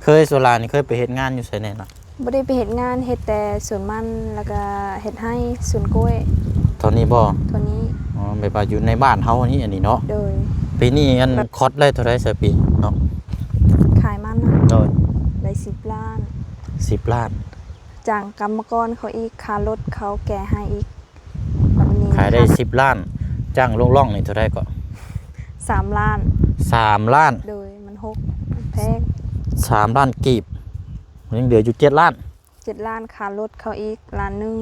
ເຄີຍ ສ່ວນຫຼາຍນີ້ເຄີຍໄປເຮັດງານຢູ່ໃສແດ່ລະ? ບໍ່ໄດ້ໄປເຮັດງານ ເຮັດແຕ່ສວນມັນ ແລ້ວກະເຮັດໄຮ່ ສວນກ້ວຍ. ເທົ່ານີ້ບໍ່? ເທົ່ານີ້. ອໍ ແບບວ່າຢູ່ໃນບ້ານເຮົານີ້ ອັນນີ້ເນາະ. ໂດຍ. ປີນີ້ອັນ ແບບ ຄອດໄດ້ເທົ່າໃດຊະປີເນາະ? ຂາຍມັນນະ? ໂດຍ. ໄດ້ສິບລ້ານ. ສິບລ້ານ. ຈ້າງກຳມະກອນເຂົາອີກ ຄ່າລົດເຂົາແກ່ໃຫ້ອີກ. ແບບນີ້ ຂາຍໄດ້ສິບລ້ານ ຈ້າງລົງລ່ອງນີ້ເທົ່າໃດເກາະ? ສາມລ້ານ. ສາມລ້ານ. ໂດຍ. ມັນຫົກ ມັນແພງ. ສາມລ້ານກີບ ຍັງເຫຼືອຢູ່ເຈັດລ້ານ. ເຈັດລ້ານ ຄ່າລົດເຂົາອີກລ້ານໜຶ່ງ.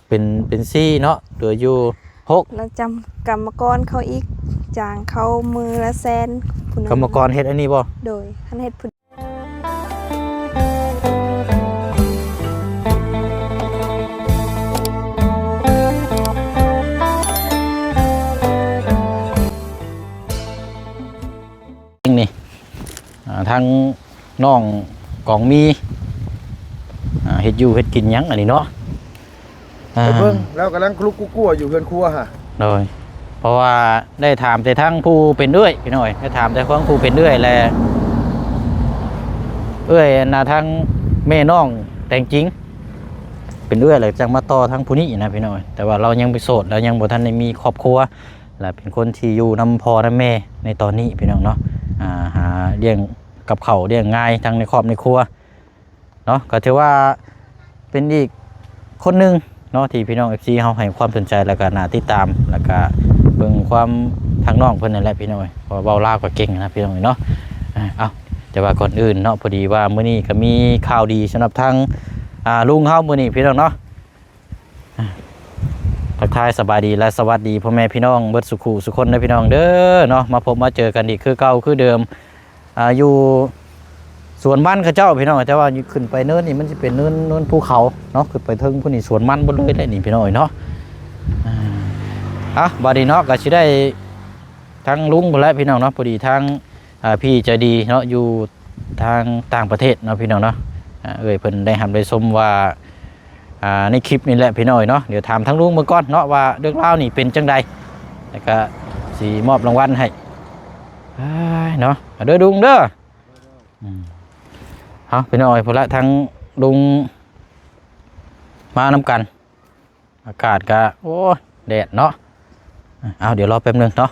ເປັນ ເປັນສີ່ເນາະ ເຫຼືອຢູ່ຫົກ. ແລ້ວຈ້າງກຳມະກອນເຂົາອີກ ຈ້າງເຂົາມື້ລະແສນ ຜູ້ໜຶ່ງ. ກຳມະກອນເຮັດອັນນີ້ບໍ່? ໂດຍ. ຄັນເຮັດຜູ້ ນີ້ ອ່າ ທາງນ້ອງກອງມີ ອ່າ ເຮັດຢູ່ເຮັດກິນຫຍັງອັນນີ້ເນາະ. ອ່າ ໄປເບິ່ງ ລາວກຳລັງລຸກກຸກກົວຢູ່ເຮືອນຄົວຫະ. ໂດຍ. ເພາະວ່າໄດ້ຖາມແຕ່ທາງຜູ້ເປັນເອື້ອຍ ພີ່ນ້ອງເອີຍ ໄດ້ຖາມແຕ່ທາງຜູ້ເປັນເອື້ອຍ ແລະ ເອື້ອຍອັນນະ ທາງແມ່ນ້ອງແຕ່ງຈິງ ເປັນເອື້ອຍ ແລ້ວຈັ່ງມາຕໍ່ທາງຜູ້ນີ້ນະ ພີ່ນ້ອງເອີຍ. ແຕ່ວ່າລາວຍັງເປັນໂສດ ລາວຍັງບໍ່ທັນໄດ້ມີຄອບຄົວ ແລະ ເປັນຄົນທີ່ຢູ່ນຳພໍ່ນຳແມ່ໃນຕອນນີ້ ພີ່ນ້ອງເນາະ. ອ່າ ຫາລ້ຽງກັບເຂົ້າລ້ຽງງາຍທັງໃນຄອບໃນຄົວ ເນາະ. ກໍຖືວ່າເປັນອີກຄົນໜຶ່ງເນາະ ທີ່ພີ່ນ້ອງເອັຟຊີເຮົາໃຫ້ຄວາມສົນໃຈ ແລ້ວກໍໜ້າຕິດຕາມ ແລ້ວກໍເບິ່ງຄວາມທາງນ້ອງເພິ່ນນັ້ນແຫຼະ ພີ່ນ້ອງເອີຍ. ເພາະວ່າເວົ້າລາວກໍເກັ່ງນະ ພີ່ນ້ອງເອີຍເນາະ. ອ່າ ເອົ້າ ແຕ່ວ່າກ່ອນອື່ນເນາະ ພໍດີວ່າມື້ນີ້ກໍມີຂ່າວດີສຳລັບທາງ ອ່າ ລຸງເຮົາມື້ນີ້ ພີ່ນ້ອງເນາະ. ອ່າ ທັກທາຍສະບາຍດີ ແລະ ສະຫວັດດີພໍ່ແມ່ພີ່ນ້ອງເບິດສູ່ຄູ່ສູ່ຄົນເດີ ພີ່ນ້ອງເດີເນາະ. ມາພົບມາເຈີກັນອີກຄືເກົ່າຄືເດີມ ອ່າ ຢູ່ສວນມັນເຂົາເຈົ້າ ພີ່ນ້ອງ. ແຕ່ວ່າຂຶ້ນໄປເນີນນີ້ ມັນຊິເປັນເນີນ ເນີນພູເຂົາເນາະ ຂຶ້ນໄປເທິງພຸ້ນນີ້ ສວນມັນເບິດເລີຍໄດ໋ນີ້ ພີ່ນ້ອງເອີຍເນາະ. ອ່າ ອ່ະ ບາດນີ້ເນາະ ກໍຊິໄດ້ທາງລຸງພຸ້ນແຫຼະ ພີ່ນ້ອງເນາະ. ພໍດີທາງ ອ່າ ພີ່ໃຈດີເນາະ ຢູ່ທາງຕ່າງປະເທດເນາະ ພີ່ນ້ອງເນາະ. ອ່າ ເອື້ອຍເພິ່ນໄດ້ຮັບໄດ້ຊົມວ່າ ອ່າ ໃນຄລິບນີ້ແຫຼະ ພີ່ນ້ອງເນາະ. ດຽວຖາມທາງລຸງເບິ່ງກ່ອນເນາະ ວ່າເລື່ອງລາວນີ້ເປັນຈັ່ງໃດ ແລ້ວກະຊິມອບລາງວັນໃຫ້ ເອີຍ ເນາະ. ເດີລຸງເດີ. ອືມ ເອົາ ພີ່ນ້ອງເອີຍ ພຸ້ນລະ ທາງລຸງມານຳກັນ. ອາກາດກະ ໂອ້ຍ ແດດເນາະ. ເອົາ ດຽວລໍແປັບໜຶ່ງເນາະ.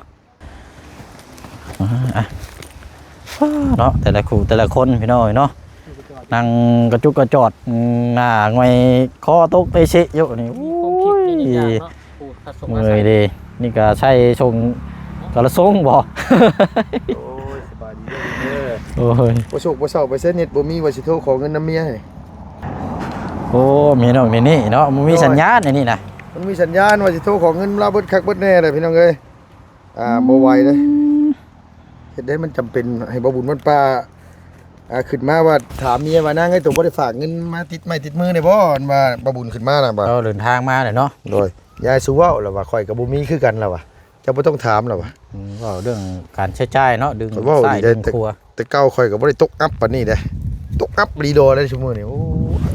ອ່າ ອ່ະ ເນາະ ແຕ່ລະຄູ່ແຕ່ລະຄົນ ພີ່ນ້ອງເນາະ ນັ່ງກະຈຸກກະຈອດ ໜ້າຫງອຍ ຄໍຕົກເຕເຊະຢູ່ນີ້. ມີຄວາມຄິດ ໂອ້ຍ ມີຫຍັງເນາະ ຜູ້ປະສົບ ເມື່ອຍເດ້. ນີ້ກະໃສ່ຊົງກະລະຊົງບໍ່? ໂອ້ຍ ສະບາຍດີເດີ. ໂອ້ຍ ບໍ່ສຸກບໍ່ເຊົາໄປໃສ ເນັດບໍ່ມີ ວ່າຊິໂທຂໍເງິນນຳເມຍໃຫ້. ໂອ້ ເມຍນ້ອງນີ້ນີ້ເນາະ ບໍ່ມີສັນຍານອັນນີ້ນະ. ມັນມີສັນຍານວ່າຊິໂທຂໍເງິນລາວເບິດຄັກເບິດແນ່ແຫຼະ ພີ່ນ້ອງເອີຍ. ອ່າ ບໍ່ໄຫວເດ້. ເຮັດໃດມັນຈຳເປັນ ໃຫ້ບ່າວບຸນວັນປ່າ ອ່າ ຂຶ້ນມາວ່າ ຖາມເມຍວ່າ ນາງເອີຍ ໂຕບໍ່ໄດ້ຝາກເງິນມາຕິດໄມ້ຕິດມືແດ່ບໍ່? ອັນວ່າບ່າວບຸນຂຶ້ນມານະ ເວົ້າເດີນທາງມາແຫຼະເນາະ. ໂດຍ ຢ່າໃຫ້ສູ່ເວົ້າ ລາວວ່າ ຂ້ອຍກໍບໍ່ມີຄືກັນ ລາວວ່າ. ເຈົ້າບໍ່ຕ້ອງຖາມລາວວ່າ. ອືມ ເວົ້າເລື່ອງການໃຊ້ຈ່າຍເນາະ ດຶງ ເວົ້າ ສາຍ ດີເດ້ ດຶງຄົວ. ແຕ່ເກົ່າຂ້ອຍກໍບໍ່ໄດ້ຕົກອັບປານນີ້ເດ້. ຕົກອັບອີ່ຫຼີດອກໄດ້ຊຸມື້ນີ້. ໂອ້ຍ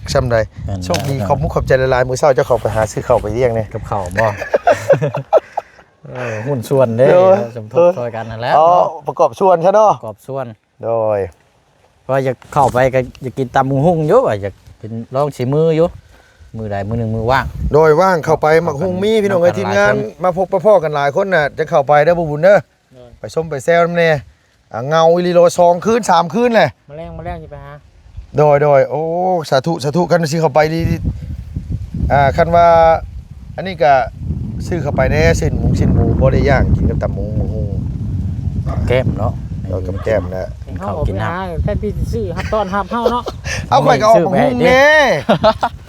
ຈັກຊ່ຳໃດ. ແມ່ນ ໂຊກດີ. ແມ່ນ ຂອບມຸກຂອບໃຈຫຼາຍໆ. ມື້ເຊົ້າເຈົ້າເຂົ້າໄປຫາຊື້ເຂົ້າໄປລ້ຽງແດ່. ກັບເຂົ້າບໍ່? ເອີ ຫຸ້ນສ່ວນເດ້. ໂດຍ ສົມທົບ ເອີ ຊ່ອຍກັນຫັ້ນແຫຼະ. ເອົາ ເນາະ ປະກອບສ່ວນຊະເນາະ. ປະກອບສ່ວນ. ໂດຍ. ວ່າຢາກເຂົ້າໄປກໍຢາກກິນຕຳບັກຫຸ່ງຢູ່ ວ່າຢາກເປັນລອງຊີມືຢູ່ ມື້ໃດມື້ໜຶ່ງມື້ວ່າງ. ໂດຍ ວ່າງເຂົ້າໄປ ບັກຫຸ່ງມີ ພີ່ນ້ອງເອີຍ. ທີມງານມາພົບມາພໍ້ກັນຫຼາຍຄົນນະ ຈະເຂົ້າໄປເດີ ບ່າວບຸນເດີ. ໂດຍ. ໄປຊົມໄປແຊວນຳແດ່. ອ່າ ເຫງົາອີ່ຫຼີໂລ ສອງຄືນ ສາມຄືນແຫຼະ. ມາແລງ ມາແລງຊິໄປຫາ. ໂດຍ ໂດຍ. ໂອ້ ສາທຸ ສາທຸ. ຄັນຊິເຂົ້າໄປນີ້ ອ່າ ຄັນວ່າ ອັນນີ້ກະຊື້ເຂົ້າໄປແດ່ ຊີ້ນໝູ ຊີ້ນໝູ ພໍໄດ້ຍ່າງກິນກັບຕຳບັກຫຸ່ງ ບັກຫຸ່ງ ກັບແກ້ມເນາະ. ເອີ ກັບແກ້ມແຫຼະ ກິນເຂົ້າກິນນ້ຳ. ແທນທີ່ຊິຊື້ຮັບຕ້ອນຮັບເຮົາເນາະ. ເອົາ ຂ້ອຍກໍອອກບັກຫຸ່ງແດ່.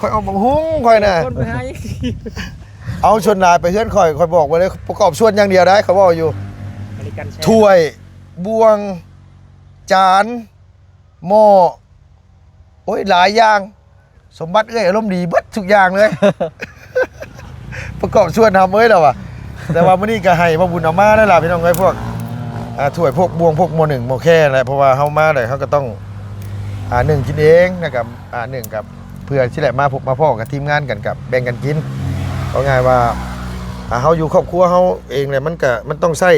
ຂ້ອຍອອກບັກຫຸ່ງຂ້ອຍນະ. ເອົາ ສ່ວນຫຼາຍໄປເຮືອນຂ້ອຍ ຂ້ອຍບອກໄວ້ເລີຍ ປະກອບສ່ວນຢ່າງດຽວໄດ໋ ຂ້ອຍເວົ້າຢູ່. ຖ້ວຍ ບ່ວງ ຈານ ໝໍ້ ໂອ້ຍ ຫຼາຍຢ່າງ. ສົມບັດເອື້ອຍອາລົມດີເບິດທຸກຢ່າງເລີຍ. ປະກອບສ່ວນທຳເອີຍ ລາວວ່າ. ແຕ່ວ່າມື້ນີ້ກໍໃຫ້ບ່າວບຸນເອົາມາແລ້ວລະ ພີ່ນ້ອງເອີຍ. ພວກ ອ່າ ຖ້ວຍ ພວກບ່ວງ ພວກໝໍ້ໜຶ້ງ ໝໍ້ແຄນແຫຼະ. ເພາະວ່າເຮົາມາແລ້ວ ເຮົາກໍຕ້ອງ ອ່າ ໜຶ້ງກິນເອງ ແລ້ວກໍ ອ່າ ໜຶ້ງກັບເພື່ອຊິໄດ້ມາພົບມາພໍ້ກັບທີມງານກັນ ກັບແບ່ງກັນກິນ. ເວົ້າງ່າຍວ່າ ອ່າ ເຮົາຢູ່ຄອບຄົວເຮົາເອງແຫຼະ ມັນກໍ ມັນຕ້ອງໃຊ້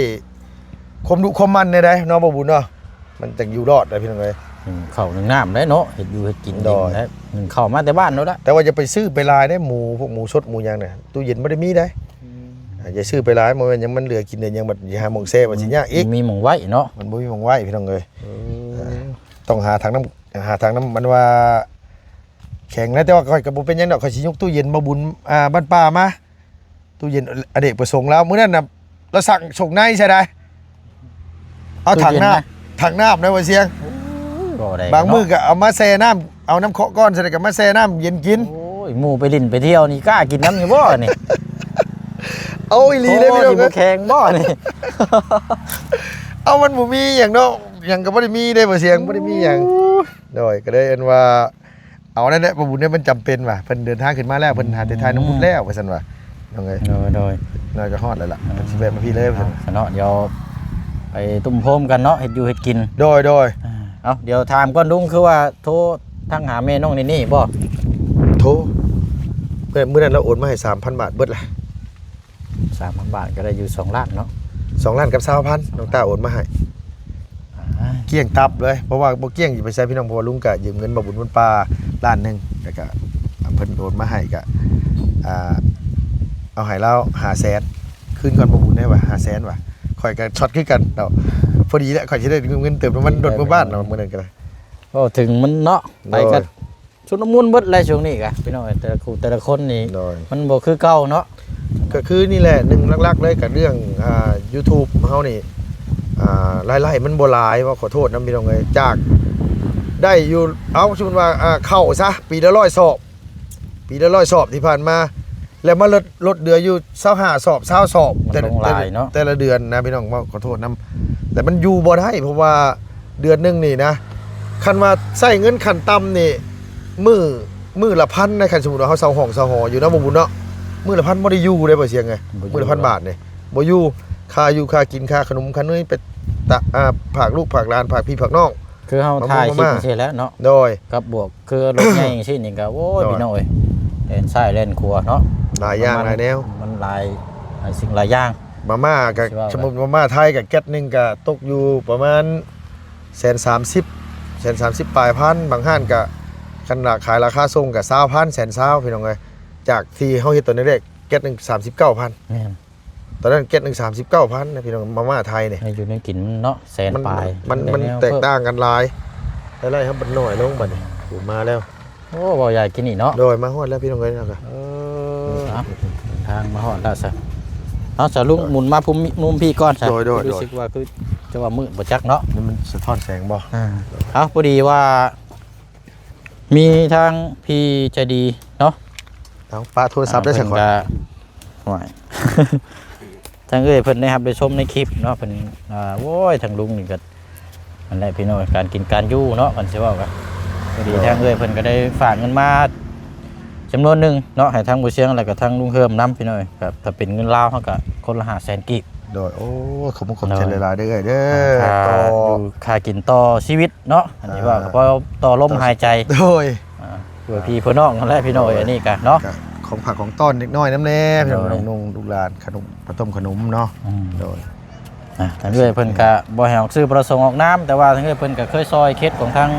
ຄວາມດຸຄວາມໝັ່ນແນວໃດເນາະ ບ່າວບຸນເນາະ. ແ ມັນຈັ່ງຢູ່ລອດໄດ້ພີ່ນ້ອງເອີຍ. ໜຶ່ງເຂົ້າໜຶ່ງນ້ຳໄດ້ເນາະ ເຮັດຢູ່ເຮັດກິນ ໂດຍ ເອງໄດ້ ໜຶ່ງເຂົ້າມາແຕ່ບ້ານໂລດລະ. ແຕ່ວ່າຢ່າໄປຊື້ໄປຫຼາຍເດ້ ໝູ ພວກໝູສົດໝູຫຍັງນະ ຕູ້ເຢັນບໍ່ໄດ້ມີໄດ໋. ອືມ ອ່າ ຢ່າຊື້ໄປຫຼາຍ ບໍ່ແມ່ນຫຍັງ ມັນເຫຼືອກິນເຫຼືອຫຍັງ ບັດຊິຫາໝ່ອງແຊ່ ບັດຊິຍາກອີກ ມີໝ່ອງໄວ້ເນາະ ມັນບໍ່ມີໝ່ອງໄວ້ພີ່ນ້ອງເອີຍ. ເອີ ເອີ ຕ້ອງຫາຖັງນ້ຳ ຫາຖັງນ້ຳ ມັນວ່າແຂງນະ ແຕ່ວ່າຂ້ອຍກໍບໍ່ເປັນຫຍັງດອກ ຂ້ອຍຊິຍົກຕູ້ເຢັນບ່າວບຸນ ອ່າ ບ້ານປ່າມາ. ຕູ້ເຢັນອະເນກປະສົງລາວ ມື້ນັ້ນນະ ລາວສັ່ງສົ່ງໃນໃສ່ໄດ໋ ເອົາຖັງນ້ຳ ຕູ້ເຢັນນະ ຖັງນ້ຳນະ ບໍ່ສຽງ. ໂອ້ຍ ບໍ່ໄດ້ ບາງມື້ ເນາະ ກໍເອົາມາແຊ່ນ້ຳ ເອົານ້ຳເຄາະກ້ອນໃສ່ ແລ້ວກໍມາແຊ່ນ້ຳເຢັນກິນ. ໂອ້ຍ ໝູ່ໄປຫຼິ້ນໄປທ່ຽວນີ້ ກ້າກິນນຳຢູ່ບໍ່ນີ້? ເອົາອີ່ຫຼີເດ້ ໂອ້ຍ ພີ່ນ້ອງ ຊິບໍ່ແຂງບໍ່ນີ້? ເອົາ ມັນບໍ່ມີຫຍັງເນາະ ຫຍັງກໍບໍ່ໄດ້ມີເດ້ ບໍ່ສຽງ ບໍ່ໄດ້ມີຫຍັງ. ໂອ້ຍ ໂດຍ ກໍເລີຍອັນວ່າ ເອົານັ້ນແຫຼະ ບໍ່ບຸນເດ້ ມັນຈຳເປັນວ່າ ເພິ່ນເດີນທາງຂຶ້ນມາແລ້ວ ເພິ່ນຫາແຕ່ຖ່າຍນ້ຳບຸດແລ້ວ ອືມ ວ່າຊັ້ນວ່າ ນ້ອງເອີຍ. ໂດຍ ໂດຍ ນ້ອຍກໍຮອດແລ້ວລະ ເອີ ເພິ່ນຊິແວະມາພີ້ເລີຍ ເອົາ ຊັ້ນເນາະ ດຽວໄປຕຸ້ມໂຮມກັນເນາະ ເຮັດຢູ່ເຮັດກິນ. ໂດຍ ໂດຍ ເອົາ ດຽວຖາມກ່ອນ ລຸງ ຄືວ່າໂທທັກຫາແມ່ນ້ອງເນເນ່ບໍ່? ໂທ ເມື່ອ ມື້ນັ້ນລາວໂອນມາໃຫ້ສາມພັນບາດ ເບິດລະ. ສາມພັນບາດກໍໄດ້ຢູ່ສອງລ້ານເນາະ ສອງລ້ານກັບຊາວພັນ ນ້ອງຕ້າໂອນມາໃຫ້ ອ່າ ກ້ຽງຕັບເລີຍ ເພາະວ່າບໍ່ກ້ຽງຊິໄປໃສພີ່ນ້ອງ ເພາະວ່າລຸງກະຢືມເງິນບ່າວບຸນບຸນປ່າລ້ານໜຶ່ງ ແລ້ວກະເພິ່ນໂອນມາໃຫ້ກະ ອ່າ ເອົາໃຫ້ລາວຫ້າແສນ ຄືນກ່ອນບ່າວບຸນໄດ້ວ່າຫ້າແສນວ່າ ຂ້ອຍກະຊັອດຄືກັນເນາະ ພໍດີແຫຼະ ຂ້ອຍຊິໄດ້ເງິນເຕີມນ້ຳມັນລົດເມືອບ້ານເນາະ ມື້ນັ້ນກະໄດ້. ເວົ້າເຖິງມັນເນາະ ໂດຍ ໄປກັນ ຊຸນລະມຸນເບິດແຫຼະຊ່ວງນີ້ກະ ພີ່ນ້ອງເອີຍ ແຕ່ລະຄູ່ແຕ່ລະຄົນນີ້ ໂດຍ ມັນບໍ່ຄືເກົ່າເນາະ. ກໍຄືນີ້ແຫຼະ ໜຶ່ງຫຼັກໆເລີຍກໍເລື່ອງ ອ່າ ຢູທູບເຮົານີ້ ອ່າ ລາຍໄດ້ມັນບໍ່ຫຼາຍ ເວົ້າຂໍໂທດນຳພີ່ນ້ອງເອີຍ ຈາກໄດ້ຢູ່ ເອົາ ສົມມຸດວ່າ ອ່າ ເຂົ້າຊະ ປີລະຮ້ອຍສອບ ປີລະຮ້ອຍສອບທີ່ຜ່ານມາ ແລ້ວມາລົດ ລົດເຫຼືອຢູ່ຊາວຫ້າສອບ ຊາວສອບ ມັນ ແຕ່ ລົງຫຼາຍເນາະ ແຕ່ລະເດືອນນະພີ່ນ້ອງ ເວົ້າຂໍໂທດນຳ ແຕ່ມັນຢູ່ບໍ່ໄດ້ ເພາະວ່າເດືອນໜຶ່ງນີ້ນະ ຄັນວ່າໃຊ້ເງິນຂັ້ນຕ່ຳນີ້ ມື້ ມື້ລະພັນນະ ຄັນສົມມຸດວ່າເຮົາເຊົ່າຫ້ອງເຊົ່າຫໍຢູ່ເນາະ ບໍ່ບຸນເນາະ ມື້ລະພັນບໍ່ໄດ້ຢູ່ເດ້ ບໍ່ສຽງເອີຍ ມື້ລະພັນບາດນີ້ ບໍ່ຢູ່ ຄ່າຢູ່ຄ່າກິນ ຄ່າຂະໜົມຂະໜົຍ ໄປຕະ ອ່າ ຝາກລູກຝາກຫຼານ ຝາກພີ່ຝາກນ້ອງ ຄືເຮົາຖ່າຍຄລິບຈັ່ງຊີ້ແຫຼະເນາະ ໂດຍ ກັບບວກຄືລົດໃຫຍ່ຈັ່ງຊີ້ນີ້ກໍ ໂອ້ຍ ໂດຍ ພີ່ນ້ອງເອີຍ ແລ່ນຊ້າຍແລ່ນຂວາເນາະ ຫຼາຍຢ່າງຫຼາຍແນວ ມັນຫຼາຍ ຫຼາຍສິ່ງຫຼາຍຢ່າງ ມາມ່າກໍ ຊິວ່າ ສົມມຸດມາມ່າໄທກໍແກັດໜຶ່ງກໍຕົກຢູ່ປະມານແສນສາມສິບ ແສນສາມສິບປາຍພັນ ບາງຮ້ານກໍ ຄັນລາ ຂາຍລາຄາສົ່ງກໍຊາວພັນ ແສນຊາວ ພີ່ນ້ອງເອີຍ ຈາກທີ່ເຮົາເຮັດຕອນແລກໆ ແກັດໜຶ່ງສາມສິບເກົ້າພັນ ແມ່ນ ຕອນນັ້ນແກັດໜຶ່ງສາມສິບເກົ້າພັນນະພີ່ນ້ອງ ມາມ່າໄທນີ້ ໃຫ້ຢູ່ໃນກິນເນາະ ແສນປາຍ ມັນ ມັນແຕກຕ່າງກັນຫຼາຍ ລາຍໄດ້ເຮົາມັນໜ້ອຍລົງບັດນີ້ ໂອ້ ມາແລ້ວ ໂອ້ ເວົ້າຢາກກິນນີ້ເນາະ ໂດຍ ມາຮອດແລ້ວພີ່ນ້ອງເອີຍ ເນາະ ເອີ ເອົາ ທາງມາຮອດແລ້ວຊະ ເອົາ ສະລຸງ ໂດຍ ໝູນມາພຸມມຸມພີ້ກ່ອນຊະ ໂດຍ ໂດຍ ຮູ້ສຶກວ່າຄືຈະວ່າມືດບໍ່ຈັກເນາະ ນີ້ມັນສະທ້ອນແສງບໍ່ ອ່າ ເອົາ ພໍດີວ່າ ມີທາງພີ່ໃຈດີເນາະ ເອົາ ປະໂທລະສັບໄດ້ຊະ ເພິ່ນກໍ ຂ້ອຍ ໂອ້ຍ ທາງເອື້ອຍເພິ່ນໄດ້ຮັບໄດ້ຊົມໃນຄລິບເນາະ ເພິ່ນ ອ່າ ໂອ້ຍ ທາງລຸງນີ້ກໍ ນັ້ນແຫຼະພີ່ນ້ອງ ການກິນການຢູ່ເນາະ ຄັນຊິເວົ້າກໍ ພໍດີ ໂດຍ ທາງເອື້ອຍເພິ່ນກໍໄດ້ຝາກເງິນມາຈຳນວນໜຶ່ງເນາະ ໃຫ້ທາງບໍ່ຊຽງ ແລ້ວກໍທາງລຸງເຮີມນຳ ພີ່ນ້ອງ ກໍຖ້າເປັນເງິນລາວເຮົາກໍຄົນລະຫ້າແສນກີບ ໂດຍ ໂອ້ ຂອບຄຸນຂອບໃຈ ໂດຍ ຫຼາຍໆເດີເອື້ອຍເດີ ອ່າ ຕໍ່ ຄ່າຢູ່ ຄ່າກິນຕໍ່ຊີວິດເນາະ ອັນນີ້ ອ່າ ວ່າກໍພໍຕໍ່ລົມຫາຍໃຈ ໂດຍ ອ່າ ເພື່ອພີ່ເພື່ອນ້ອງນັ້ນແຫຼະພີ່ນ້ອງເອີຍ ໂດຍ ອັນນີ້ກະເນາະ ກະຂອງຝາກຂອງຕ້ອນເດັກນ້ອຍນຳແດ່ ໂດຍ ພີ່ນ້ອງໆ ລູກຫຼານ ຂະໜົມ ປະຕົ້ມຂະໜົມເນາະ ອືມ ໂດຍ ອ່າ ທາງເອື້ອຍເພິ່ນກະບໍ່ໃຫ້ອອກຊື່ປະສົງອອກນາມ ແຕ່ວ່າທາງເອື້ອຍເພິ່ນກະເຄີຍຊ່ອຍເຂດຂອງທາງ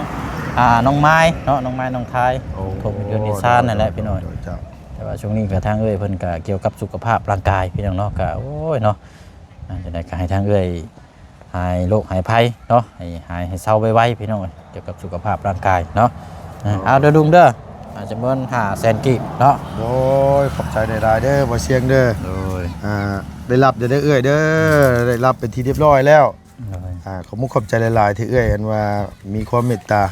ອ່າ ນ້ອງມາຍເນາະ ນ້ອງມາຍ ນ້ອງທາຍ ໂອ້ ທົ່ວເຮືອນເຮືອນຊານນັ້ນແຫຼະ ໂດຍ ພີ່ນ້ອງ ໂດຍ ເຈົ້າ ແຕ່ວ່າຊ່ວງນີ້ກະທາງເອື້ອຍເພິ່ນກະກ່ຽວກັບສຸຂະພາບຮ່າງກາຍ ພີ່ນ້ອງເນາະ ກະ ໂອ້ຍ ເນາະ ອ່າ ຈັ່ງໃດກໍໃຫ້ທາງເອື້ອຍ ຫາຍໂລກຫາຍໄພເນາະ ໃຫ້ຫາຍໃຫ້ເຊົາໄວໆ ພີ່ນ້ອງເອີຍ ກ່ຽວກັບສຸຂະພາບຮ່າງກາຍເນາະ ເອີ ເອົາເດີລຸງເດີ ອ່າ ຈຳນວນຫ້າແສນກີບເນາະ ໂດຍ ຂອບໃຈຫຼາຍໆເດີ ບໍ່ຊຽງເດີ ໂດຍ ອ່າ ໄດ້ຮັບເດີເອື້ອຍເດີ ໄດ້ຮັບເປັນທີ່ຮຽບຮ້ອຍແລ້ວ ໂດຍ ອ່າ ຂອບມຸກຂອບໃຈຫຼາຍໆ ທີ່ເອື້ອຍອັນວ່າມີຄວາມເມດຕາ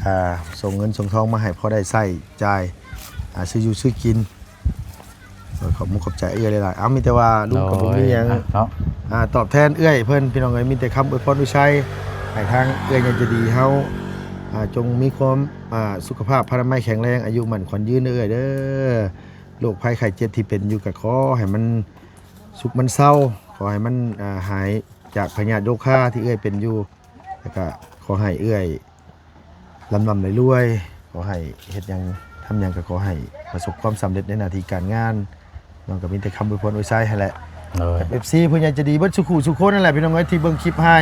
ອ່າ ສົ່ງເງິນສົ່ງທອງມາໃຫ້ພໍໄດ້ໃຊ້ຈ່າຍ ອ່າ ຊື້ຢູ່ຊື້ກິນ ໂດຍ ຂອບມຸກຂອບໃຈເອື້ອຍຫຼາຍໆ ເອົາ ມີແຕ່ວ່າລຸງກໍບໍ່ມີຫຍັງ ໂດຍ ອ່າ ເນາະ ອ່າ ຕອບແທນເອື້ອຍເພິ່ນ ພີ່ນ້ອງເອີຍ ມີແຕ່ຄຳອວຍພອນອວຍໄຊ ໃຫ້ທາງເອື້ອຍໃຫຍ່ໃຈດີເຮົາ ອ່າ ຈົ່ງມີຄວາມ ອ່າ ສຸຂະພາບພະລານາໄມແຂງແຮງ ອາຍຸໝັ້ນຂວັນຍືນເດີເອື້ອຍເດີ ໂລກໄພໄຂ້ເຈັບທີ່ເປັນຢູ່ກໍຂໍໃຫ້ມັນສຸກມັນເຊົາ ຂໍໃຫ້ມັນ ອ່າ ຫາຍຈາກພະຍາດໂລຄາທີ່ເອື້ອຍເປັນຢູ່ ແລ້ວກໍຂໍໃຫ້ເອື້ອຍ ລ່ຳໆລວຍໆ ຂໍໃຫ້ເຮັດຫຍັງທຳຫຍັງກໍຂໍໃຫ້ປະສົບຄວາມສຳເລັດໃນໜ້າທີ່ການງານ ນ້ອງກໍມີແຕ່ຄຳອວຍພອນອວຍໄຊຫັ້ນແຫຼະ ໂດຍ ເອັຟຊີ ຜູ້ໃຫຍ່ໃຈດີເບິດສູ່ຄູ່ສູ່ຄົນນັ້ນແຫຼະ ພີ່ນ້ອງເອີຍ ທີ່ເບິ່ງຄລິບໃຫ້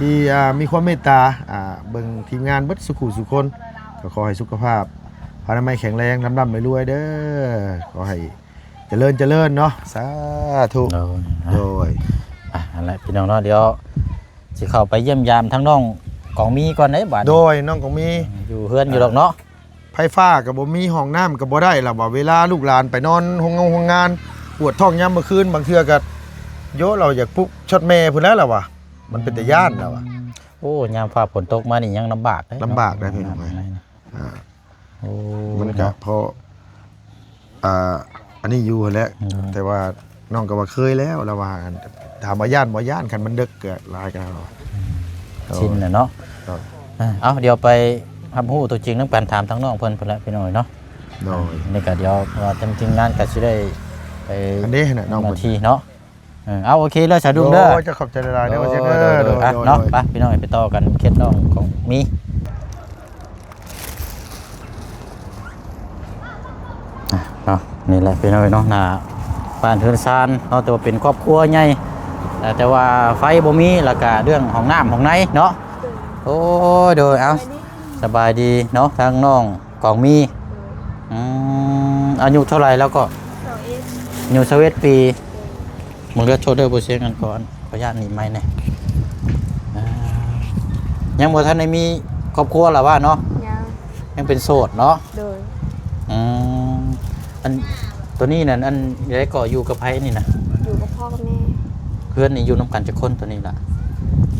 ທີ່ ອ່າ ມີຄວາມເມດຕາ ອ່າ ເບິ່ງທີມງານເບິດສູ່ຄູ່ສູ່ຄົນ ກໍຂໍໃຫ້ສຸຂະພາບອະນາໄມແຂງແຮງ ລ່ຳໆລວຍໆເດີ ຂໍໃຫ້ຈະເລີນຈະເລີນເນາະ ສາທຸ ໂດຍ ໂດຍ ອ່ະ ຫັ້ນແຫຼະພີ່ນ້ອງເນາະ ດຽວຊິເຂົ້າໄປຢ້ຽມຢາມທາງນ້ອງກອງມີກ່ອນເດ້ບາດນີ້ ໂດຍ ນ້ອງກອງມີ ຢູ່ເຮືອນຢູ່ດອກເນາະ ໄຟຟ້າກໍບໍ່ມີ ຫ້ອງນ້ຳກໍບໍ່ໄດ້ລະວ່າ ເວລາລູກຫຼານໄປນອນໂຮງງານ ໂຮງງານ ປວດທ້ອງຍາມມື້ຄືນ ບາງເທື່ອກໍ ໂຢ ລາວຢາກປຸກຊອດແມ່ພຸ້ນແຫຼະລະວ່າ ມັນເປັນຕາຢ້ານລະວ່າ ໂອ້ ຍາມຟ້າຝົນຕົກມານີ້ຍັງລຳບາກເດ້ ລຳບາກໄດ໋ພີ່ນ້ອງເອີຍ ອ່າ ໂອ້ ມັນກະພໍ ອ່າ ອັນນີ້ຢູ່ຫັ້ນແຫຼະ ໂດຍ ແຕ່ວ່ານ້ອງກໍວ່າເຄີຍແລ້ວລະວ່າ ຖາມວ່າຢ້ານບໍ່? ຢ້ານ ຄັນມັນເດິກກໍຫຼາຍກໍ ອືມ ຊິນແລ້ວເນາະ ໂດຍ ເອີ ເອົາ ດຽວໄປຮັບຮູ້ຕົວຈິງນຳກັນ ຖາມທາງນ້ອງເພິ່ນພຸ້ນແຫຼະພີ່ນ້ອງເອີຍເນາະ ໂດຍ ອ່າ ນີ້ກໍດຽວວ່າທາງທີມງານກໍຊິໄດ້ໄປ ອັນນີ້ນະ ນ້ອງເພິ່ນ ທີ່ເນາະ ເອີ ເອົາ ໂອເຄເລີຍ ສາວດຸ່ມເດີ ໂອ້ຍ ເຈົ້າຂອບໃຈຫຼາຍໆເດີ ໂອ້ ໂອ້ ເດີ ໂດຍ ໂດຍ ອ່ະ ໂດຍ ເນາະ ໄປ ພີ່ນ້ອງ ໄປຕໍ່ກັນເຂດນ້ອງຂອງມີ ອ່ະ ເນາະ ນີ້ແຫຼະພີ່ນ້ອງເນາະ ໜ້າບ້ານເຮືອນຊານເນາະ ແຕ່ວ່າເປັນຄອບຄົວໃຫຍ່ ແຕ່ ແຕ່ວ່າໄຟບໍ່ມີ ແລ້ວກະເລື່ອງຫ້ອງນ້ຳຫ້ອງໃນເນາະ ໂດຍ ໂອ້ຍ ໂດຍ ເອົາ ສະບາຍດີ ສະບາຍດີເນາະ ທາງນ້ອງ ກອງມີ ໂດຍ ອືມ ອາຍຸເທົ່າໃດແລ້ວກໍ? ຊາວເອັດ ອາຍຸຊາວເອັດປີ ໂດຍ ເບິ່ງເດີ ໂທດເດີ ບໍ່ເຊຍງກັນກ່ອນ ຂໍອະນຸຍາດໜີໄມແດ່ ອ່າ ຍັງບໍ່ທັນໄດ້ມີຄອບຄົວລະວ່າເນາະ? ຍັງ ຍັງເປັນໂສດເນາະ? ໂດຍ ອືມ ອັນ ໂຕນີ້ນັ້ນ ອັນ ໃດກໍຢູ່ກັບໃຜນີ້ນະ? ຢູ່ກັບພໍ່ກັບແມ່ ເຮືອນນີ້ຢູ່ນຳກັນຈັກຄົນໂຕນີ້ລະ?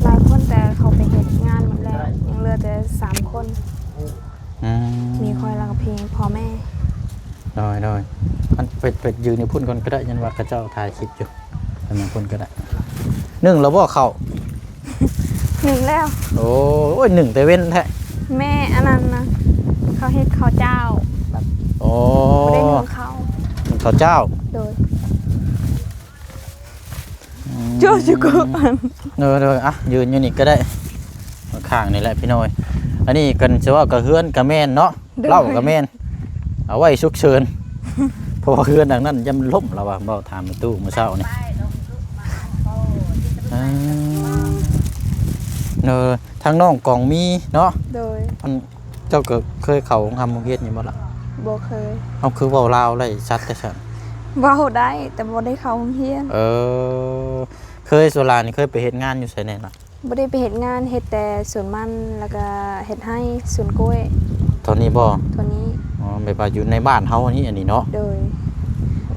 ຫຼາຍຄົນ ແຕ່ເຂົາໄປເຮັດງານໝົດແລ້ວ ຍັງເຫຼືອແຕ່ສາມຄົນ ອືມ ມີຂ້ອຍແລ້ວກໍພີ່ ພໍ່ແມ່ ໂດຍ ໂດຍ ອັນ ເປັດ ເປັດ ຢືນຢູ່ພຸ້ນກ່ອນກໍໄດ້ ຍັນວ່າເຂົາເຈົ້າຖ່າຍຄລິບຢູ່ ໄປມາພຸ້ນກໍໄດ້ ໜຶ້ງແລ້ວບໍ່ເຂົ້າ? ໜຶ້ງແລ້ວ ໂອ້ຍ ໜຶ້ງແຕ່ເວັນແທ້ ແມ່ ອັນນັ້ນນະ ເຂົາເຮັດເຂົ້າເຈົ້າ ແບບ ໂອ້ ບໍ່ໄດ້ໜຶ້ງເຂົ້າ ໜຶ້ງເຂົ້າເຈົ້າ ໂດຍ ອືມ ໂຈະຈຸກຸ ເອີ ເອີ ອ່ະ ຢືນຢູ່ນີ້ກໍໄດ້ ຂ້າງໆນີ້ແຫຼະພີ່ນ້ອງເອີຍ ອັນນີ້ກັນຊິເວົ້າກໍເຮືອນກໍແມ່ນເນາະ ໂດຍ ເລົ້າກໍແມ່ນ ເອົາໄວ້ສຸກເສີນ ເພາະວ່າເຮືອນຫຼັງນັ້ນຢ້ານມັນລົ້ມ ລາວວ່າ ເວົ້າຖາມແມ່ຕູ້ມື້ເຊົ້ານີ້ ອ່າ ເອີ ທາງນ້ອງກອງມີເນາະ ໂດຍ ອັນ ເຈົ້າກໍເຄີຍເຂົ້າໂຮງຮ່ຳໂຮງຮຽນຢູ່ບໍ່ລະ? ບໍ່ເຄີຍ ເອົາ ຄືເວົ້າລາວໄດ້ຊັດແທ້ຊັ້ນ? ເວົ້າໄດ້ ແຕ່ບໍ່ໄດ້ເຂົ້າໂຮງຮຽນ ເອີ ເຄີຍ ສ່ວນຫຼາຍນີ້ເຄີຍໄປເຮັດງານຢູ່ໃສແດ່ລະ? ບໍ່ໄດ້ໄປເຮັດງານ ເຮັດແຕ່ສວນມັນ ແລ້ວກະເຮັດໄຮ່ ສວນກ້ວຍ ເທົ່ານີ້ບໍ່? ເທົ່ານີ້ ອໍ ແບບວ່າຢູ່ໃນບ້ານເຮົານີ້ ອັນນີ້ເນາະ ໂດຍ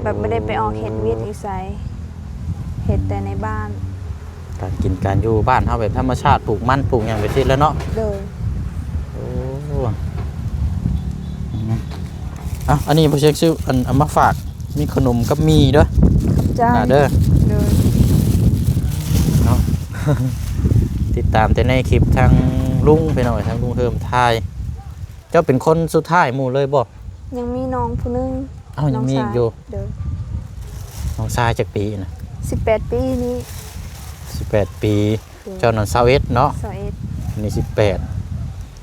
ແບບບໍ່ໄດ້ໄປອອກເຮັດວຽກຢູ່ໃສ ເຮັດແຕ່ໃນບ້ານ ການກິນການຢູ່ບ້ານເຮົາແບບທຳມະຊາດ ປູກມັນ ປູກຫຍັງໄປຊີ້ແຫຼະເນາະ ໂດຍ ໂອ້ ອືມ ເອົາ ອັນນີ້ບໍ່ເຊັກຊື້ ອັນ ເອົາມາຝາກ ມີຂະໜົມກັບໝີ່ເດີ ຂອບໃຈ ເດີ ໂດຍ ເນາະ ຕິດຕາມແຕ່ໃນຄລິບທາງລຸງ ພີ່ນ້ອງ ທາງລຸງເຮີມຖ່າຍ ເຈົ້າເປັນຄົນສຸດທ້າຍໝູ່ເລີຍບໍ່? ຍັງມີນ້ອງຜູ້ໜຶ່ງ ເອົ້າ ຍັງມີອີກຢູ່ ໂດຍ ນ້ອງຊາຍຈັກປີນະ? ສິບແປດປີນີ້ ສິບແປດປີ ໂດຍ ເຈົ້ານັ້ນຊາວເອັດເນາະ ຊາວເອັດ ອັນນີ້ສິບແປດ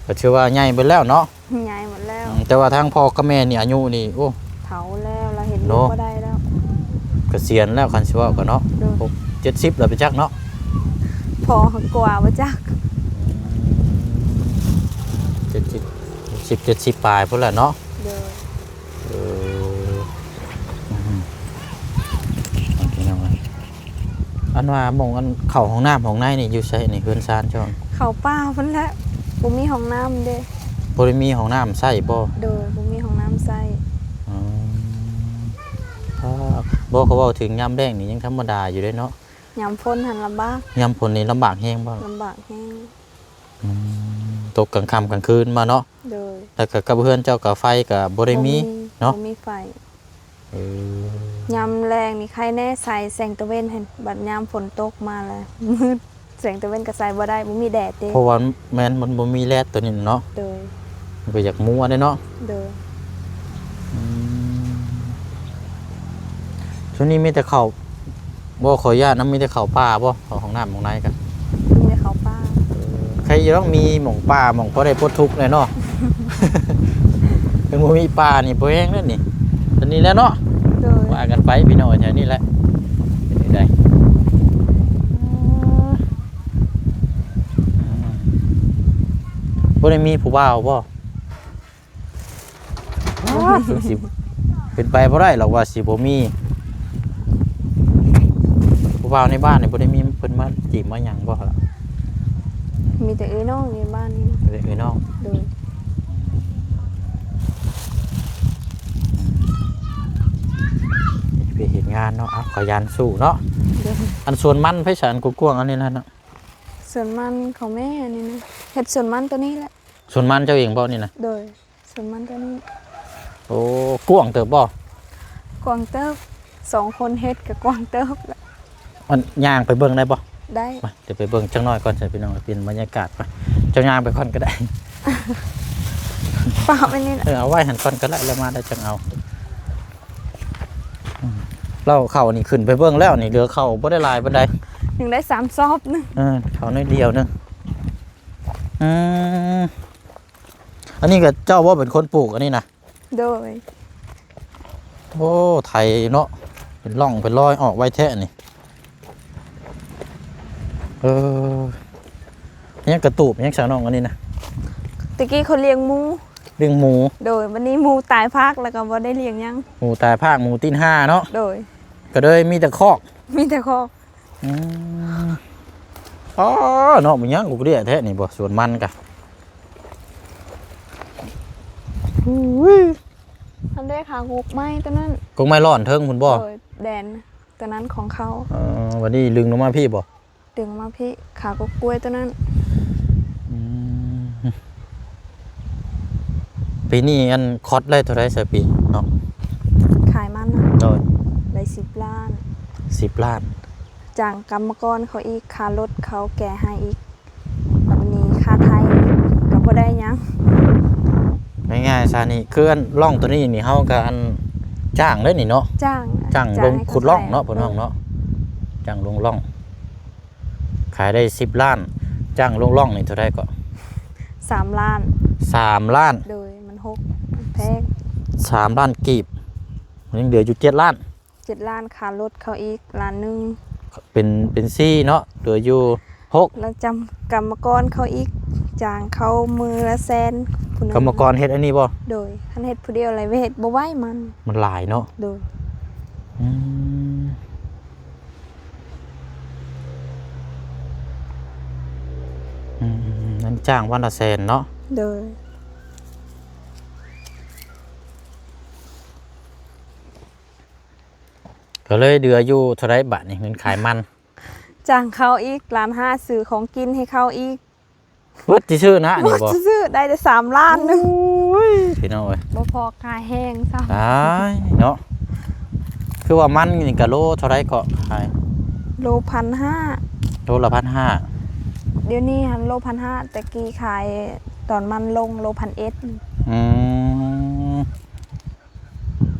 ກໍຖືວ່າໃຫຍ່ເບິດແລ້ວເນາະ ໃຫຍ່ໝົດແລ້ວ ອືມ ແຕ່ວ່າທາງພໍ່ກັບແມ່ນີ້ອາຍຸນີ້ ໂອ້ ເຖົ້າແລ້ວ ລາວເຮັດວຽກ ເນາະ ບໍ່ໄດ້ແລ້ວ ກະສຽນແລ້ວ ຄັນຊິເວົ້າກໍເນາະ ໂດຍ ຫົກເຈັດສິບແລ້ວໄປຈັກເນາະ ພໍ່ກວ່າບໍ່ຈັກ ອືມ ເຈັດສິບ ຫົກສິບ ເຈັດສິບປາຍພຸ້ນແຫຼະເນາະ ໂດຍ ເອີ ອືມ ອັນວ່າໝ່ອງອັນເຂົ້າຫ້ອງນ້ຳຫ້ອງໃນນີ້ຢູ່ໃສນີ້ ເຮືອນຊານເຈົ້າ? ເຂົ້າປ່າພຸ້ນແຫຼະ ບໍ່ມີຫ້ອງນ້ຳເດ້ ບໍ່ໄດ້ມີຫ້ອງນ້ຳໃຊ້ບໍ່? ໂດຍ ບໍ່ມີຫ້ອງນ້ຳໃຊ້ ອືມ ອ້າ ບໍ່ ເຂົາເວົ້າເຖິງຍາມແລ້ງນີ້ຍັງທຳມະດາຢູ່ເດ້ເນາະ ຍາມຝົນຫັ້ນລຳບາກ ຍາມຝົນນີ້ລຳບາກແຮງບໍ່? ລຳບາກແຮງ ອືມ ຕົກກາງຄ່ຳກາງຄືນມາເນາະ ໂດຍ ແລ້ວກໍກັບເຮືອນເຈົ້າກໍໄຟກໍບໍ່ໄດ້ມີ ບໍ່ມີ ເນາະ ບໍ່ມີໄຟ ເອີ ຍາມແລງນີ້ໄຄແນ່ ໃສ່ແສງຕາເວັນຫັ້ນ ບັດຍາມຝົນຕົກມາແລ້ວມືດ ແສງຕາເວັນກໍໃສ່ບໍ່ໄດ້ ບໍ່ມີແດດເດ້ ເພາະວ່າ ແມ່ນ ມັນບໍ່ມີແດດໂຕນີ້ເນາະ ໂດຍ ມັນກໍຢາກມົວເດ້ເນາະ ໂດຍ ອືມ ຊ່ວງນີ້ມີແຕ່ເຂົ້າ ບໍ່ ຂໍອະນຸຍາດນຳ ມີແຕ່ເຂົ້າປ່າບໍ່? ເຂົ້າຫ້ອງນ້ຳຫ້ອງໃນກະ ມີແຕ່ເຂົ້າປ່າ ເອີ ໃຄຢູ່ດອກ ມີໝ່ອງປ່າ ໝ່ອງພໍໄດ້ປົດທຸກແດ່ເນາະ ຄັນບໍ່ມີປ່ານີ້ບໍ່ແຮງເດ້ນີ້ ອັນນີ້ແຫຼະເນາະ ໂດຍ ວ່າກັນໄປພີ່ນ້ອງ ແຖວນີ້ແຫຼະ ເປັນຈັ່ງໃດ ອ່າ ບໍ່ໄດ້ມີຜູ້ບ່າວບໍ່? ອໍ ຈັ່ງຊິເປັນໄປບໍ່ໄດ້ດອກວ່າຊິບໍ່ມີຜູ້ບ່າວໃນບ້ານນີ້. ບໍ່ໄດ້ມີເພິ່ນມາຈີບມາຫຍັງບໍ່ລະ? ມີແຕ່ເອື້ອຍນ້ອງໃນບ້ານນີ້ນະ. ມີແຕ່ເອື້ອຍນ້ອງ. ໂດຍ. ໄປເຮັດງານເນາະ. ເອົາ ຂະຫຍັນສູ້ເນາະ. ໂດຍ. ອັນສວນມັນໃຜສານກວ້າງໆ ອັນນີ້ນະເນາະ? ສວນມັນຂອງແມ່ອັນນີ້ນະ. ເຮັດສວນມັນໂຕນີ້ແຫຼະ. ສວນມັນເຈົ້າເອງບໍ່ນີ້ນະ? ໂດຍ. ສວນມັນໂຕນີ້. ໂອ້ ກວ້າງເຕີບບໍ່? ກວ້າງເຕີບ. ສອງຄົນເຮັດກໍກວ້າງເຕີບລະ. ອັນ ຍ່າງໄປເບິ່ງໄດ້ບໍ່? ໄດ້. ມາ ດຽວໄປເບິ່ງຈັກໜ້ອຍກ່ອນຊະພີ່ນ້ອງ ປ່ຽນບັນຍາກາດກ່ອນ. ເຈົ້າຍ່າງໄປກ່ອນກໍໄດ້. ປະໄວ້ນີ້ນະ. ເອີ ເອົາໄວ້ຫັ້ນກ່ອນກໍໄດ້ ແລ້ວມາແລ້ວຈັ່ງເອົາ. ອືມ ແລ້ວເຂົ້ານີ້ຂຶ້ນໄປເບິ່ງແລ້ວນີ້ ເຫຼືອເຂົ້າບໍ່ໄດ້ຫຼາຍປານໃດ. ຍັງໄດ້ສາມຊອບໜຶ່ງ. ເອີ ເຂົ້າໜ້ອຍດຽວໜຶ່ງ. ອືມ ອັນນີ້ກໍເຈົ້າບໍ່ເປັນຄົນປູກອັນນີ້ນະ? ໂດຍ. ໂອ້ ໄຖເນາະ ເປັນຮ່ອງເປັນລອຍອອກໄວແທ້ນີ້. ເອີ ຍັງກະຕູບ ຍັງສາວນ້ອງອັນນີ້ນະ? ແຕ່ກີ້ເຂົາລ້ຽງໝູ. ລ້ຽງໝູ. ໂດຍ. ບັດນີ້ໝູຕາຍພາກ ແລ້ວກໍບໍ່ໄດ້ລ້ຽງຫຍັງ. ໝູຕາຍພາກ ໝູຕີນຫ້າເນາະ. ໂດຍ. ກໍເລີຍມີແຕ່ຄອກ. ມີແຕ່ຄອກ. ອືມ ອໍ ເນາະ ມັນຍັງອຸເລະແທ້ນີ້ບໍ່ ສວນມັນກະ. ອຸ້ຍ ອັນເດ້ ຂາກົກໄມ້ຕົວນັ້ນ. ກົກໄມ້ລ້ອນເທິງພຸ້ນບໍ່? ໂດຍ. ແດນຕົວນັ້ນຂອງເຂົາ. ເອີ ບັດນີ້ດຶງລົງມາພີ້ບໍ່? ດຶງມາພີ້ ຂາກົກກ້ວຍຕົວນັ້ນ. ອືມ ປີນີ້ອັນຄອດໄດ້ເທົ່າໃດຊະປີເນາະ? ຂາຍມັນນະ? ໂດຍ. ໄດ້ສິບລ້ານ. ສິບລ້ານ. ຈ້າງກຳມະກອນເຂົາອີກ ຄ່າລົດເຂົາແກ່ໃຫ້ອີກ ແລ້ວບັດນີ້ຄ່າໄຖກໍບໍ່ໄດ້ຫຍັງ. ງ່າຍໆຊະນີ້ ຄືອັນຮ່ອງໂຕນີ້ນີ້ ເຮົາກໍອັນຈ້າງເດ້ນີ້ເນາະ. ຈ້າງ ຈ້າງລົງຂຸດຮ່ອງເນາະ ເພິ່ນວ່າເນາະ. ເອີ ຈ້າງລົງຮ່ອງ ຂາຍໄດ້ສິບລ້ານ. ຈ້າງລົງຮ່ອງນີ້ເທົ່າໃດເກາະ? ສາມລ້ານ. ສາມລ້ານ. ໂດຍ. ມັນຫົກ ມັນແພງ. ສາມລ້ານກີບ. ຍັງເຫຼືອຢູ່ເຈັດລ້ານ. ເຈັດລ້ານ ຄ່າລົດເຂົາອີກລ້ານໜຶ່ງ ເປັນ ເປັນສີ່ເນາະ ເຫຼືອຢູ່ຫົກ. ແລ້ວຈ້າງກຳມະກອນເຂົາອີກ ຈ້າງເຂົາມື້ລະແສນຜູ້ໜຶ່ງ. ກຳມະກອນເຮັດອັນນີ້ບໍ່? ໂດຍ. ຄັນເຮັດຜູ້ດຽວລະເຮັດບໍ່ໄຫວ ມັນ ມັນຫຼາຍເນາະ. ໂດຍ. ອືມ ອືມໆໆ ນັ້ນຈ້າງວັນລະແສນເນາະ. ໂດຍ. ກໍເລີຍເຫຼືອຢູ່ເທົ່າໃດບາດນີ້ ເງິນຂາຍມັນ? ຈ້າງເຂົາອີກລ້ານຫ້າ ຊື້ຂອງກິນໃຫ້ເຂົາອີກ. ເບິດຊື່ໆນະ ອັນນີ້ບໍ່? ເບິດຊື່ໆ ໄດ້ແຕ່ສາມລ້ານໜຶ່ງ. ໂອ້ຍ ພີ່ນ້ອງເອີຍ ບໍ່ພໍຄ່າແຮງຊ້ຳ. ຕາຍເນາະ. ຄືວ່າມັນນີ້ກະໂລເທົ່າໃດເກາະຂາຍ? ໂລພັນຫ້າ. ໂລລະພັນຫ້າ. ດຽວນີ້ຫັ້ນໂລພັນຫ້າ ແຕ່ກີ້ຂາຍຕອນມັນລົງໂລພັນເອັດ. ອືມ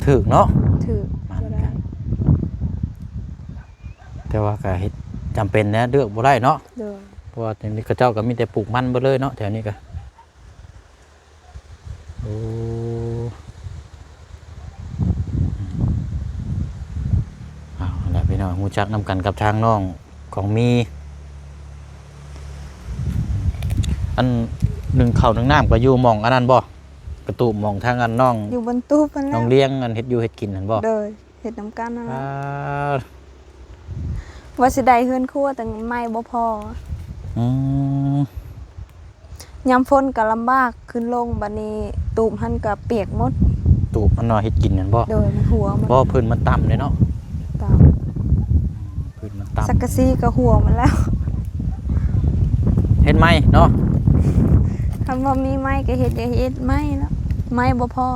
ຖືກເນາະ ຖືກ ມັນ ບໍ່ໄດ້ ກະ ແຕ່ວ່າກະເຮັດ ຈຳເປັນແຫຼະ ເລືອກບໍ່ໄດ້ເນາະ. ໂດຍ. ເພາະວ່າແຖວນີ້ເຂົາເຈົ້າກໍມີແຕ່ປູກມັນເບິດເລີຍເນາະ ແຖວນີ້ກະ. ໂອ້ ເອົາລະພີ່ນ້ອງ ຮູ້ຈັກນຳກັນກັບທາງນ້ອງຂອງມີ. ອັນ ໜຶ້ງເຂົ້າໜຶ້ງນ້ຳກໍຢູ່ໝ່ອງອັນນັ້ນບໍ່? ກະຕູບໝ່ອງທາງອັນນ້ອງ ຢູ່ບົນຕູບຫັ້ນແຫຼະ ນ້ອງລ້ຽງອັນເຮັດຢູ່ເຮັດກິນຫັ້ນບໍ່? ໂດຍ. ເຮັດນຳກັນນັ້ນແຫຼະ. ອ່າ ວ່າຊິໄດ້ເຮືອນຄົວ ແຕ່ໄມ້ບໍ່ພໍ. ອືມ ຍາມຝົນກໍລຳບາກຂຶ້ນລົງ ບັດນີ້ຕູບຫັ້ນກໍປຽກໝົດ. ຕູບຫັ້ນເນາະ ເຮັດກິນຫັ້ນບໍ່? ໂດຍ. ມັນຮົ່ວໝົດ. ບໍ່ ພື້ນມັນຕ່ຳເດ້ເນາະ. ຕ່ຳ. ພື້ນມັນຕ່ຳ. ສັງກະສີກໍຮົ່ວໝົດແລ້ວ. ເຮັດໄມ້ເນາະ. ຄັນບໍ່ມີໄມ້ກໍເຮັດ ຢາກເຮັດໄມ້ເນາະ ໄມ້ບໍ່ພໍ.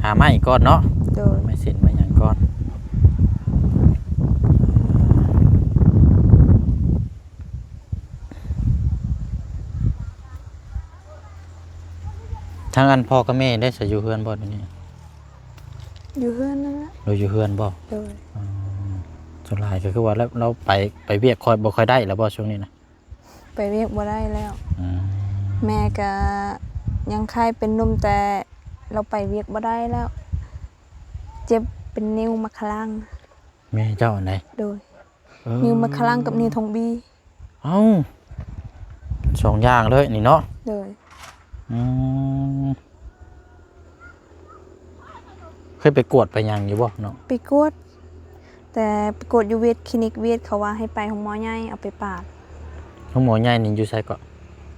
ຫາໄມ້ກ່ອນເນາະ. ໂດຍ. ໄມ້ເສັ້ນໄມ້ຫຍັງກ່ອນ. ທາງອັນພໍ່ກັບແມ່ໄດ້ສະ ຢູ່ເຮືອນບໍ່ດຽວນີ້? ຢູ່ເຮືອນນັ້ນແຫຼະ. ໂດຍ. ຢູ່ເຮືອນບໍ່? ໂດຍ. ອໍ ສ່ວນຫຼາຍກໍຄືວ່າລາວ ລາວໄປ ໄປວຽກຄ່ອຍ ບໍ່ຄ່ອຍໄດ້ແລ້ວບໍ່ຊ່ວງນີ້ນະ? ໄປວຽກບໍ່ໄດ້ແລ້ວ. ອືມ ແມ່ກະຍັງຄ້າຍເປັນໜຸ່ມ ແຕ່ລາວໄປວຽກບໍ່ໄດ້ແລ້ວ ເຈັບເປັນນິ້ວໝາກຂະລັງ. ແມ່ເຈົ້າອັນໃດ? ໂດຍ. ເອີ ນິ້ວໝາກຄະລັງກັບນິ້ວຖົງບີ. ເອົ້າ ສອງຢ່າງເລີຍນີ້ເນາະ. ໂດຍ. ອືມ ເຄີຍໄປກວດໄປຫຍັງຢູ່ບໍ່ເນາະ? ໄປກວດ ແຕ່ໄປກວດຢູ່ຫວຽດ ຄລີນິກຫວຽດ ເຂົາວ່າໃຫ້ໄປໂຮງໝໍໃຫຍ່ ເອົາໄປປາດ. ໂຮງໝໍໃຫຍ່ນີ້ຢູ່ໃສເກາະ?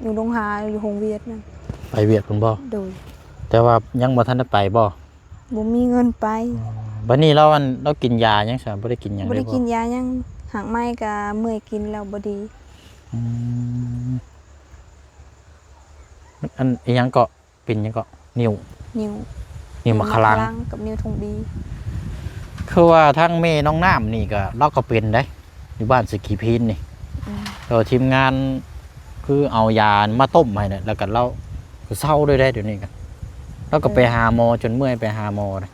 ຢູ່ດົງຫາ ຢູ່ໂຮງຫວຽດນັ້ນ. ໄປຫວຽດພຸ້ນບໍ່? ໂດຍ. ແຕ່ວ່າຍັງບໍ່ທັນໄດ້ໄປບໍ່? ບໍ່ມີເງິນໄປ. ອໍ ບັດນີ້ລາວ ອັນ ລາວກິນຢາຫຍັງຊະ? ບໍ່ໄດ້ກິນຫຍັງເລີຍບໍ່? ບໍ່ໄດ້ກິນຢາຫຍັງ ຫາກໄມ້ກະເມື່ອຍກິນແລ້ວບໍ່ດີ. ອືມ ອັນ ອີຫຍັງເກາະ? ເປັນຫຍັງເກາະ? ນິ້ວ ນິ້ວ ນິ້ວໝາກຄະລັງ ມາຄະລັງກັບນິ້ວຖົງບີ. ຄືວ່າທາງແມ່ນ້ອງນ້ຳນີ້ກະ ລາວກະເປັນໄດ໋ ຢູ່ບ້ານສະກີພີນນີ້. ອືມ ແລ້ວທີມງານຄືເອົາຢາມາຕົ້ມໃຫ້ແຫຼະ ແລ້ວກະລາວກະເຊົາເລີຍໄດ໋ ດຽວນີ້ກະ ລາວກະໄປຫາໝໍຈົນເມື່ອຍໄປຫາໝໍນະ.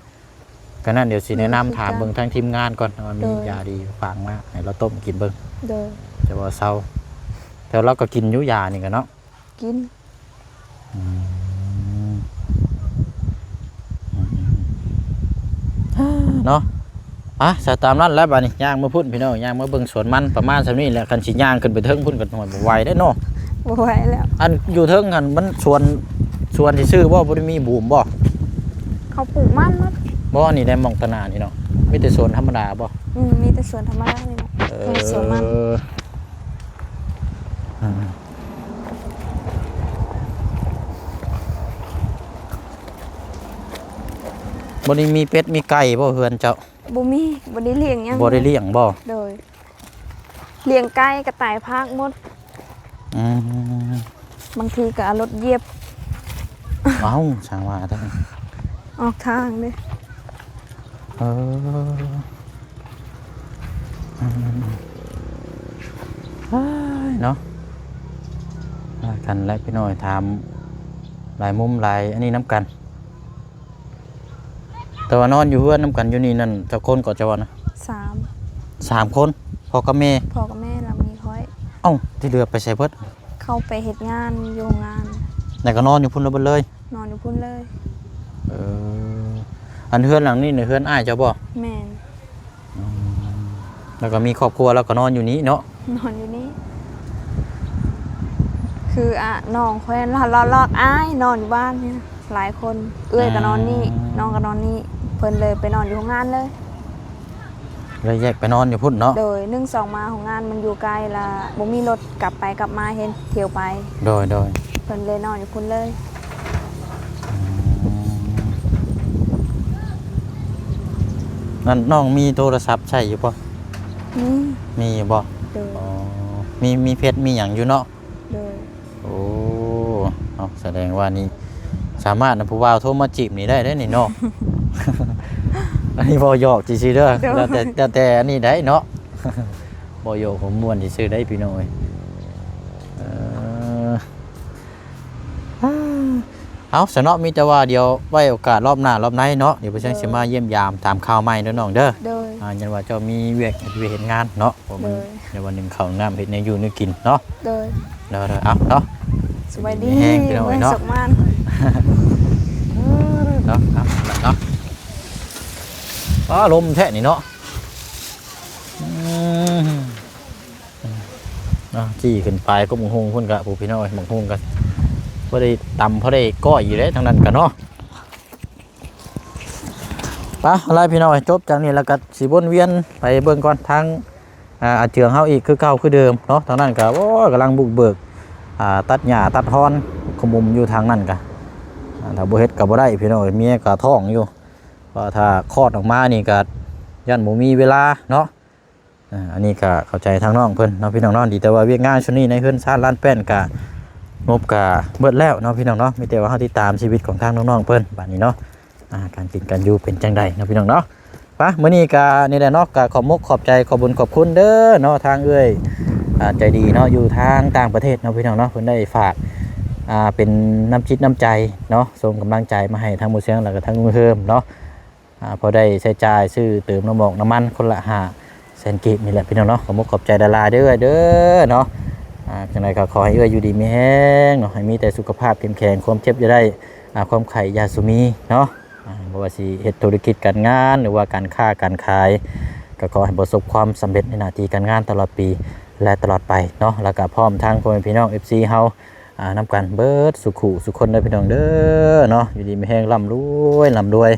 ກະນັ້ນ ດຽວຊິແນະນຳຖາມເບິ່ງທາງທີມງານກ່ອນ ວ່າມີຢາດີຝາກມາໃຫ້ລາວຕົ້ມກິນເບິ່ງ. ໂດຍ. ຈະວ່າເຊົາ ແຕ່ລາວກະກິນຢູ່ຢານີ້ກະເນາະ. ກິນ. ອືມ ເນາະ. ອາ ສະຕາມນັ້ນແຫຼະ ບາດນີ້ຍ່າງມາພຸ້ນພີ່ນ້ອງ ຍ່າງມາເບິ່ງສວນມັນປະມານສ່ຳນີ້ແຫຼະ. ຄັນຊິຍ່າງຂຶ້ນໄປເທິງພຸ້ນກະ ໂອ້ຍ ບໍ່ໄຫວເດ້ເນາະ. ບໍ່ໄຫວແລ້ວ. ອັນຢູ່ເທິງຫັ້ນມັນສວນ ສວນຊື່ໆບໍ່? ບໍ່ໄດ້ມີບູມບໍ່? ເຂົາປູກມັນໝົດ. ບໍ່ ນີ້ໄດ້ ໝ່ອງຕະໜ້ານີ້ເນາະ ມີແຕ່ສວນທຳມະດາບໍ່? ອືມ ມີແຕ່ສວນທຳມະດານີ້ແຫຼະ. ເອີ ສວນມັນ. ອືມ ບໍ່ໄດ້ມີເປັດມີໄກ່ບໍ່ເຮືອນເຈົ້າ? ບໍ່ມີ ບໍ່ໄດ້ລ້ຽງຫຍັງ. ບໍ່ໄດ້ລ້ຽງບໍ່? ໂດຍ. ລ້ຽງໄກ່ກະຕາຍພາກໝົດ. ອືມ ບາງທີກະເອົາລົດຢຽບ. ເອົ້າ ຊ່າງວ່າແທ້ ອອກທາງເດ້. ເອີ ອືມ ເອີຍ ເນາະ ວ່າກັນແຫຼະພີ່ນ້ອງ ຖາມຫຼາຍມຸມຫຼາຍອັນນີ້ນຳກັນ. ແຕ່ວ່ານອນຢູ່ເຮືອນນຳກັນຢູ່ນີ້ນັ້ນ ຈັກຄົນເກາະເຈົ້າວ່ານະ? ສາມ. ສາມຄົນ ພໍ່ກັບແມ່? ພໍ່ກັບແມ່ ແລ້ວມີຂ້ອຍ. ເອົ້າ ທີ່ເຫຼືອໄປໃສເບິດ? ເຂົາໄປເຮັດງານຢູ່ໂຮງງານ. ແລ້ວກະນອນຢູ່ພຸ້ນລະເບິດເລີຍ? ນອນຢູ່ພຸ້ນເລີຍ. ເອີ ອັນເຮືອນຫຼັງນີ້ນະ ເຮືອນອ້າຍເຈົ້າບໍ່? ແມ່ນ. ອືມ ແລ້ວກະມີຄອບຄົວ ແລ້ວກະນອນຢູ່ນີ້ເນາະ? ນອນຢູ່ນີ້ ຄື ອະ ນ້ອງຂ້ອຍລອກ ລອກອ້າຍນອນຢູ່ບ້ານນີ້ ຫຼາຍຄົນ ເອື້ອຍກະນອນນີ້ ອືມ ນ້ອງກະນອນນີ້ ເພິ່ນເລີຍໄປນອນຢູ່ໂຮງງານເລີຍ. ເລີຍແຍກໄປນອນຢູ່ພຸ້ນເນາະ? ໂດຍ. ໜຶ່ງສອງມາໂຮງງານມັນຢູ່ໃກ້ ລະບໍ່ມີລົດ ກັບໄປກັບມາ ເຫັນທຽວໄປ. ໂດຍ ໂດຍ. ເພິ່ນເລີຍນອນຢູ່ພຸ້ນເລີຍ. ອືມ ນັ້ນນ້ອງມີໂທລະສັບໃຊ້ຢູ່ບໍ່? ມີ. ມີຢູ່ບໍ່? ໂດຍ. ອໍ ມີ ມີເຟສມີຫຍັງຢູ່ເນາະ? ໂດຍ. ໂອ້ ເນາະ ສະແດງວ່ານີ້ສາມາດນຳຜູ້ບ່າວໂທມາຈີບນີ້ໄດ້ເດ້ນີ້ເນາະ. ອັນນີ້ເວົ້າຫຍອກຊື່ໆເດີ. ໂດຍ. ແລ້ວແຕ່ ແລ້ວແຕ່ອັນນີ້ໄດ້ເນາະ. ເວົ້າຫຍອກຫົວມ່ວນຊື່ໆໄດ້ພີ່ນ້ອງເອີຍ. ເອີ ເອົາຊະເນາະ ມີແຕ່ວ່າດຽວໄວ້ໂອກາດລອບໜ້າລອບໃນເນາະ ດຽວຜູ້ຊ່າງ ໂດຍ ຊິມາຢ້ຽມຢາມຖາມຂ່າວໃໝ່ເດີນ້ອງເດີ. ໂດຍ. ອ່າ ຢ້ານວ່າເຈົ້າມີວຽກເຮັດວຽກເຮັດງານເນາະ ເພາະມັນ ໂດຍ ດຽວວັນໜຶ່ງເຂົ້ານ້ຳເຮັດແນວຢູ່ແນວກິນເນາະ. ໂດຍ. ໂດຍໆ ເອົາເນາະ ສະບາຍດີ ສະບາຍດີແຮງພີ່ນ້ອງເອີຍເນາະ. ເນາະ ເອົາເນາະ ອ້າ ລົມແທ້ນີ້ເນາະ. ອືມ ອ່າ ຈີ່ຂຶ້ນໄປກໍບັກຫຸ່ງພຸ້ນກະ ຜູ້ພີ່ນ້ອງເອີຍ ບັກຫຸ່ງກະພໍໄດ້ຕຳພໍໄດ້ກ້ອຍຢູ່ເດ້ທາງນັ້ນກະເນາະ. ປະ ເອົາລະພີ່ນ້ອງເອີຍ ຈົບຈາກນີ້ແລ້ວກະຊິວົນວຽນໄປເບິ່ງກ່ອນທາງ ອ່າ ອາເຈືອງເຮົາອີກຄືເກົ່າຄືເດີມເນາະ. ທາງນັ້ນກະ ໂອ້ຍ ກຳລັງບຸກເບີກ ອ່າ ຕັດຫຍ້າຕັດຮອນ ຂະມຸມຢູ່ທາງນັ້ນກະ ອ່າ ຖ້າບໍ່ເຮັດກະບໍ່ໄດ້ພີ່ນ້ອງເອີຍ ເມຍກະທ້ອງຢູ່ ເພາະຖ້າຄອດອອກມານີ້ກະຢ້ານບໍ່ມີເວລາເນາະ. ອ່າ ອັນນີ້ກະເຂົ້າໃຈທາງນ້ອງເພິ່ນເນາະ ພີ່ນ້ອງເນາະ. ດີແຕ່ວ່າວຽກງານຊ່ວງນີ້ໃນເຮືອນຊານລ້ານແປ້ນກະງົບກະເບິດແລ້ວເນາະ ພີ່ນ້ອງເນາະ. ມີແຕ່ວ່າເຮົາຕິດຕາມຊີວິດຂອງທາງນ້ອງໆເພິ່ນບາດນີ້ເນາະ ອ່າ ການກິນການຢູ່ເປັນຈັ່ງໃດເນາະ ພີ່ນ້ອງເນາະ. ປະ ມື້ນີ້ກະນີ້ແຫຼະເນາະ ກະຂອບມຸກຂອບໃຈ ຂອບບຸນຂອບຄຸນເດີເນາະ ທາງເອື້ອຍ ອ່າ ໃຈດີເນາະ ຢູ່ທາງຕ່າງປະເທດເນາະ ພີ່ນ້ອງເນາະ. ເພິ່ນໄດ້ຝາກ ອ່າ ເປັນນ້ຳຈິດນ້ຳໃຈເນາະ ສົ່ງກຳລັງໃຈມາໃຫ້ທາງໝູ່ຊຽງ ແລ້ວກະທາງລຸງເຮີມເນາະ. ອ່າ ພໍໄດ້ໃຊ້ຈ່າຍຊື້ເຕີມນ້ຳໝອກນ້ຳມັນຄົນລະຫ້າແສນກີບນີ້ແຫຼະ ພີ່ນ້ອງເນາະ. ຂໍມຸກຂອບໃຈຫຼາຍໆເດີເອື້ອຍເດີເນາະ. ອ່າ ຈັ່ງໃດກໍຂໍໃຫ້ເອື້ອຍຢູ່ດີມີແຮງເນາະ ໃຫ້ມີແຕ່ສຸຂະພາບເຂັ້ມແຂງ ຄວາມເຈັບຢ່າໄດ້ ອ່າ ຄວາມໄຂ້ຢ່າສູ່ມີເນາະ. ອ່າ ບໍ່ວ່າຊິເຮັດທຸລະກິດການງານ ຫຼືວ່າການຄ້າການຂາຍ ກ ກໍຂໍໃຫ້ປະສົບຄວາມສຳເລັດໃນໜ້າທີ່ການງານຕະຫຼອດປີ ແລະ ຕະຫຼອດໄປເນາະ ແລ້ວກໍພ້ອມທັງພໍ່ແມ່ພີ່ນ້ອງ ເອັຟຊີ ເຮົາ ອ່າ ນຳກັນເບິດສູ່ຄູ່ສູ່ຄົນເດີພີ່ນ້ອງເດີເນາະ ຢູ່ດີມີແຮງ ລ່ຳລວຍ ລ່ຳລວຍ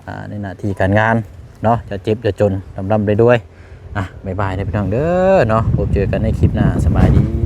ອ່າ ໃນໜ້າທີ່ການງານເນາະ ຢ່າເຈັບຢ່າຈົນ ລ່ຳໆລວຍໆ ອ່ະ ບາຍບາຍເດີພີ່ນ້ອງເດີເນາະ ພົບເຈີກັນໃນຄລິບໜ້າ ສະບາຍດີ.